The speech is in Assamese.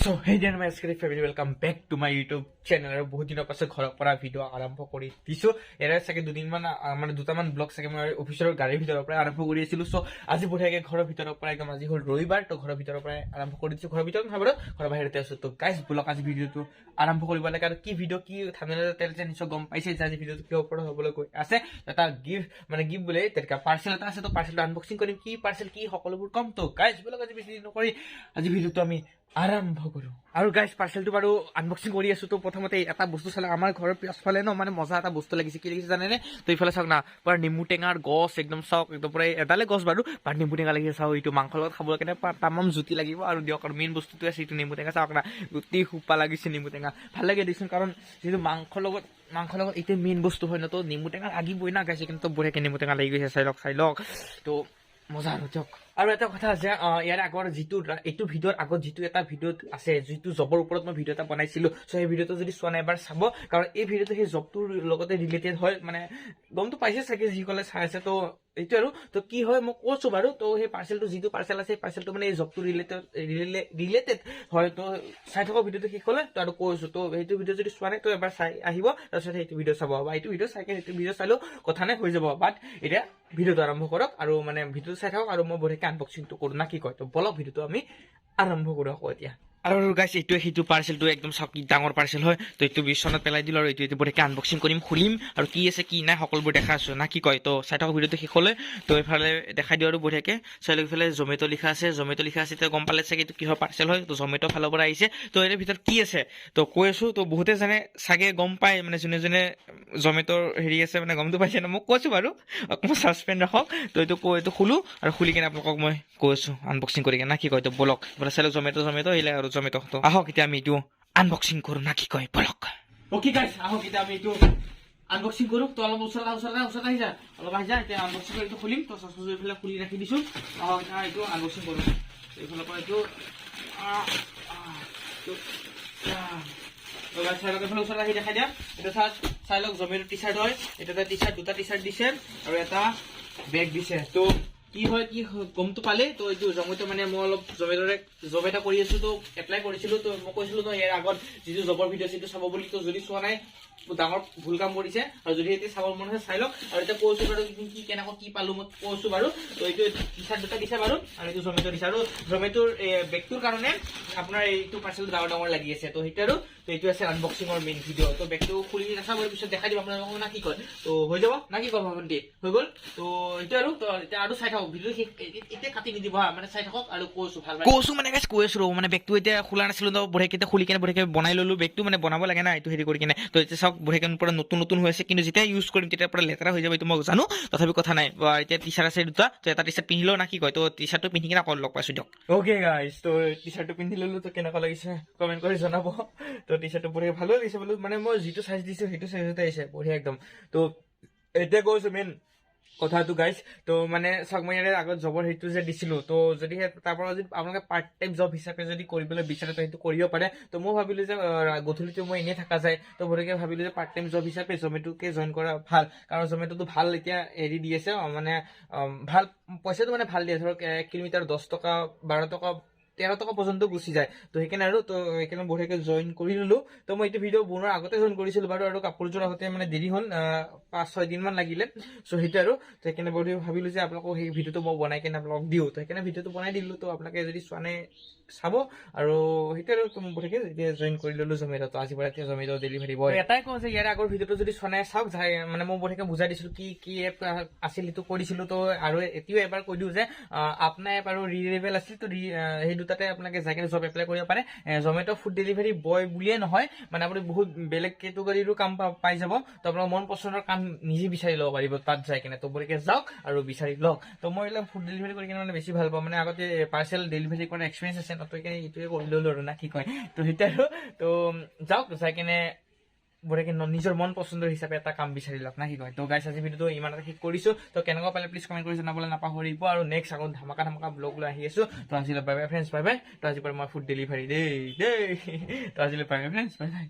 So hey there, my SK family, welcome back to my YouTube channel. আৰু বহুত দিনৰ পাছত ঘৰৰ পৰা ভিডিঅ' আৰম্ভ কৰি দিছোঁ। ইয়াৰে চাগে দুদিনমান মানে দুটামান ব্লগ চাগে মই অফিচৰ গাড়ীৰ ভিতৰৰ পৰাই আৰম্ভ কৰি আছিলোঁ। চ' আজি বঢ়িয়াকৈ ঘৰৰ ভিতৰৰ পৰা একদম, আজি হ'ল ৰবিবাৰ, তো ঘৰৰ ভিতৰৰ পৰাই আৰম্ভ কৰি দিছোঁ। ঘৰৰ ভিতৰত নহয় বাৰু, ঘৰৰ বাহিৰতে আছোঁ। তো গাইজ, বলক, আজি ভিডিঅ'টো আৰম্ভ কৰিব লাগে। আৰু কি ভিডিঅ', কি থাম্বনেইল তেল নিশ্চয় গম পাইছে যে আজি ভিডিঅ'টো কিহৰ ওপৰত হ'বলৈ গৈ আছে। এটা গিফ্ট, মানে গিফ্ট বোলে তেনেকুৱা পাৰ্চেল এটা আছে। তো পাৰ্চেলটো আনবক্সিং কৰিম, কি পাৰ্চেল কি সকলোবোৰ ক'ম। তো গাইজ, বলক, আজি বেছি দেৰি নকৰি আজি ভিডিঅ'টো আমি আৰম্ভ কৰোঁ। আৰু গাইজ, পাৰ্চেলটো বাৰু আনবক্সিং কৰি আছো। তো প্ৰথমতে এটা বস্তু চালে, আমাৰ ঘৰৰ পিছফালে ন মানে মজা এটা বস্তু লাগিছে। কি লাগিছে জানেনে? তো এইফালে চাওক না, পুৰা নেমু টেঙাৰ গছ একদম। চাওক, একদম পুৰা এডালে গছ বাৰু, বা নেমু টেঙা লাগিছে। চাওক, এইটো মাংসৰ লগত খাবলৈ কাৰণে তামাম জুতি লাগিব। আৰু দিয়ক, আৰু মেইন বস্তুটো আছে এইটো নেমু টেঙা। চাওক না, গোটেই সোপা লাগিছে নেমু টেঙা। ভাল লাগে দেচোন, কাৰণ যিটো মাংসৰ লগত এইটোৱে মেইন বস্তু হয় ন। তো নেমু টেঙা লাগিবই না গাইছে। কিন্তু বঢ়িয়াকে নেমু টেঙা লাগি গৈছে। চাই লওক, চাই লওক। তো মজা আৰু দিয়ক। আৰু এটা কথা যে ইয়াৰ আগৰ যিটো এইটো ভিডিঅ'ৰ আগত যিটো এটা ভিডিঅ'ত আছে, যিটো জবৰ ওপৰত মই ভিডিঅ' এটা বনাইছিলো, চ' সেই ভিডিঅ'টো যদি চোৱা নাই, এবাৰ চাব, কাৰণ এই ভিডিঅ'টো সেই জবটোৰ লগতে ৰিলেটেড হয়। মানে গমটো পাইছে চাগে যিসকলে চাই আছে। তো এইটো আৰু তো কি হয় মই কৈছো বাৰু। তো সেই পাৰ্চেলটো, যিটো পাৰ্চেল আছে, সেই পাৰ্চেলটো মানে এই জবটো ৰিলেটেড হয়। তো চাই থকা ভিডিঅ'টো শেষ হ'লে তো আৰু কৈছো। তো সেইটো ভিডিঅ' যদি চোৱা নাই, তো এবাৰ চাই আহিব, তাৰপিছত সেইটো ভিডিঅ' চাব, বা এইটো ভিডিঅ' চাই কিনে সেইটো ভিডিঅ' চালেও কথা নাই, হৈ যাব। বাট এতিয়া ভিডিঅ'টো আৰম্ভ কৰক আৰু মানে ভিডিঅ'টো চাই থাকক আৰু মই বঢ়িয়াকৈ আনবক্সিংটো কৰোঁ, না কি কয়? তো বলক, ভিডিঅ'টো আমি আৰম্ভ কৰোঁ আকৌ এতিয়া। আৰু গাইছ, এইটোৱে সেইটো পাৰ্চেলটো। একদম চাওক, কি ডাঙৰ পাৰ্চেল হয়। তো এইটো বিচনাত পেলাই দিলোঁ আৰু এইটো বঢ়িয়াকৈ আনবক্সিং কৰিম, খুলিম আৰু কি আছে কি নাই সকলোবোৰ দেখা আছোঁ, না কি কয়? তো চাই থাকক ভিডিঅ'টো শেষলৈ। তো এইফালে দেখাই দিওঁ আৰু বঢ়িয়াকৈ চাই লওক। ইফালে জমেট' লিখা আছে, জমেট' লিখা আছে। এতিয়া গম পালে চাগে এইটো কিহৰ পাৰ্চেল হয়। তো জমেট' ফালৰ পৰা আহিছে। তো ইয়াৰ ভিতৰত কি আছে তো কৈ আছোঁ। তো বহুতে জানে চাগে, গম পায়, মানে যোনে যোনে জমেট'ৰ হেৰি আছে, মানে গমটো পাইছে ন। মই কৈছোঁ বাৰু, অকণমান ছাছপেণ্ড ৰাখক। তো এইটো কৈ এইটো খোলোঁ আৰু খুলি কিনে আপোনালোকক মই কৈ আছোঁ আনবক্সিং কৰি কিনে, না কি কয়? তো বলক, এইফালে চাই লওক, জমেট', জমেট' আহিলে আৰু জমেট'। তো আহক, এতিয়া আমি এইটো আনবক্সিং কৰোঁ, না কি কয়? বলক। অ'কে গাইছ, আহক, এতিয়া আমি এইটো আনবক্সিং কৰোঁ। তো অলপ ওচৰত আহ, ওচৰত আহ, ওচৰত আহি যা, অলপ আহি যা। এতিয়া আনবক্সিং কৰি এইটো খুলিম। তো চচমা এইফালে খুলি ৰাখি দিছোঁ। আহক, এতিয়া এইটো আনবক্সিং কৰোঁ। এইফালৰ পৰা এইটো আহ, আহ, তো, আহ। তো guys, চাই লওক, এইফালে ওচৰত আহি দেখাই দিয়া। এইটো চাই চাই লওক, জমেটো টি চাৰ্ট হয় এইটো। এটা টি চাৰ্ট, দুটা টি চাৰ্ট দিছে আৰু এটা বেগ দিছে। তো কি হয় কি হয় গমটো পালে। তো এইটো জমেটো, মানে মই অলপ জমেট'ৰে জব এটা কৰি আছো, তো এপ্লাই কৰিছিলো। তো মই কৈছিলো তো ইয়াৰ আগত যিটো জবৰ ভিডিঅ' সেইটো চাব বুলি। তো যদি চোৱা নাই, বহুত ডাঙৰ ভুল কাম কৰিছে। আৰু যদি এতিয়া চাব মন আছে, চাই লওক। আৰু এতিয়া কৈছো বাৰু কি কি কেনেকুৱা কি পালো, মই কৈছো বাৰু। তো এইটো টি চাৰ্ট দুটা দিছে বাৰু আৰু এইটো জমেট' দিছে। আৰু জমেট'ৰ বেগটোৰ কাৰণে আপোনাৰ এইটো পাৰ্চেলটো ডাঙৰ ডাঙৰ লাগি আছে। তো সেইটো আৰু তো এইটো আছে আনবক্সিঙৰ মেইন ভিডিঅ'। তো বেগটো খুলি নাচাব, পিছত দেখাই দিম আপোনালোকক, না কি কয়? তো হৈ যাব, না কি কয় ভণ্টি? হৈ গ'ল। তো এইটো আৰু তো এতিয়া আৰু চাই থাকক ভিডিঅ' শেষ, এতিয়া কাটি নিদিব হা, মানে চাই থাকক। আৰু কৈছো ভাল কৈছো, মানে guys, কৈ আছো ৰ'ব। মানে বেগটো এতিয়া খোলা নাছিলো, তো বঢ়িয়াকে এতিয়া খুলি কিনে বঢ়িয়াকে বনাই ললো। বেগটো মানে বনাব লাগে না এইটো হেৰি কৰি কিনে। তো এতিয়া চাওক, বঢ়িয়াকে পুৰা নতুন নতুন হৈ আছে। কিন্তু যেতিয়া ইউজ কৰিম, তেতিয়া পুৰা লেতেৰা হৈ যাব, এইটো মই জানো। তথাপি কথা নাই। বা এতিয়া টি চাৰ্ট আছে দুটা, তো এটা টি চাৰ্ট পিন্ধি লওঁ, না কি কয়? তো টি চাৰ্টটো পিন্ধি কিনে আকৌ লগ পাইছো দিয়ক। অ'কে গাইজ, তো টি চাৰ্টটো পিন্ধি ললো। তো কেনেকুৱা লাগিছে কমেণ্ট কৰি জনাব। তো টি চাৰ্টটো বঢ়িয়া ভালো লাগিছে বোলো, মানে মই যিটো চাইজ দিছো সেইটো চাইজতে আহিছে, বঢ়িয়া একদম। তো এতিয়া কৈছো মেইন কথাটো গাইজ। তো মানে চাওক, মই ইয়াৰে আগত জবৰ সেইটো যে দিছিলো, তো যদি তাৰ পৰা যদি আপোনালোকে পাৰ্ট টাইম জব হিচাপে যদি কৰিবলৈ বিচাৰে, তো সেইটো কৰিব পাৰে। তো মই ভাবিলো যে গধূলিটো মই এনেই থকা যায়, তো গতিকে ভাবিলো যে পাৰ্ট টাইম জব হিচাপে জমেটোকে জইন কৰা ভাল, কাৰণ জমেটোটো ভাল এতিয়া হেৰি দি আছে, মানে ভাল পইচাটো, মানে ভাল দিয়ে। ধৰক 1 কিলোমিটাৰ 10 টকা, 12 টকা, 13 টকা পৰ্যন্ত গুচি যায়। তো সেইকাৰণে আৰু তো সেইকাৰণে বঢ়িয়াকৈ জইন কৰি ল'লো। তো মই এইটো ভিডিঅ' বনোৱাৰ আগতে জইন কৰিছিলো বাৰু, আৰু কাপোৰযোৰ আহোঁতে মানে দেৰি হ'ল, 5-6 দিনমান লাগিলে। চ' সেইটো আৰু তো সেইকাৰণে বঢ়িয়া ভাবিলো যে আপোনালোকক সেই ভিডিঅ'টো মই বনাই কিনে আপোনালোকক দিওঁ। তো সেইকাৰণে ভিডিঅ'টো বনাই দিলোঁ। তো আপোনালোকে যদি চোৱা নাই, চাব। আৰু সেইটো আৰু তো মই বঢ়িয়াকৈ এতিয়া জইন কৰি ল'লো জমেট'। তো আজিৰ পৰা এতিয়া জমেট' ডেলিভাৰী বয়। এটাই কওঁ যে ইয়াৰ আগৰ ভিডিঅ'টো যদি চোৱা নাই, চাওক যাই। মানে মই বঢ়িয়াকৈ বুজাই দিছিলো, কি কি এপ আছিল সেইটো কৈ দিছিলো। তো আৰু এতিয়াও এবাৰ কৈ দিওঁ যে আপোনাৰ এপ আৰু ৰিলেভেল আছিল, তো সেই দুটাতে আপোনালোকে যাই কিনে জব এপ্লাই কৰিব পাৰে। জমেট' ফুড ডেলিভাৰী বয় বুলিয়ে নহয়, মানে আপুনি বহুত বেলেগ কেটেগৰীৰো কাম পাই যাব। তো আপোনাৰ মন পচন্দৰ কাম নিজে বিচাৰি ল'ব পাৰিব তাত যাই কিনে। তো বঢ়িয়াকৈ যাওক আৰু বিচাৰি লওক। তো মই এইবিলাক ফুড ডেলিভাৰী কৰি কিনে মানে বেছি ভাল পাওঁ, মানে আগতে পাৰ্চেল ডেলিভাৰী কৰাৰ এক্সপিৰিয়েঞ্চ আছে ন, তো সেইকাৰণে এইটোৱে কৰি ল'লো আৰু, না কি কয়? তো সেইটোৱে আৰু তো যাওক, যাই কিনে বঢ়িয়াকৈ নিজৰ মন পচন্দৰ হিচাপে এটা কাম বিচাৰি লওক, না কি কয়? তো গাইছ, আজি ভিডিঅ'টো ইমানতে শেষ কৰিছো। তো কেনেকুৱা পালে প্লিজ কমেণ্ট কৰি জনাবলৈ নাপাহৰিব। আৰু নেক্সট আকৌ ধামাকা ধামাকা ব্লগ লৈ আহি আছো। তো আজিলৈ bye bye friends, bye bye. তো আজিৰ পৰা মই ফুড ডেলিভাৰী দেই দেই। তো আজিলৈ bye bye friends, bye bye.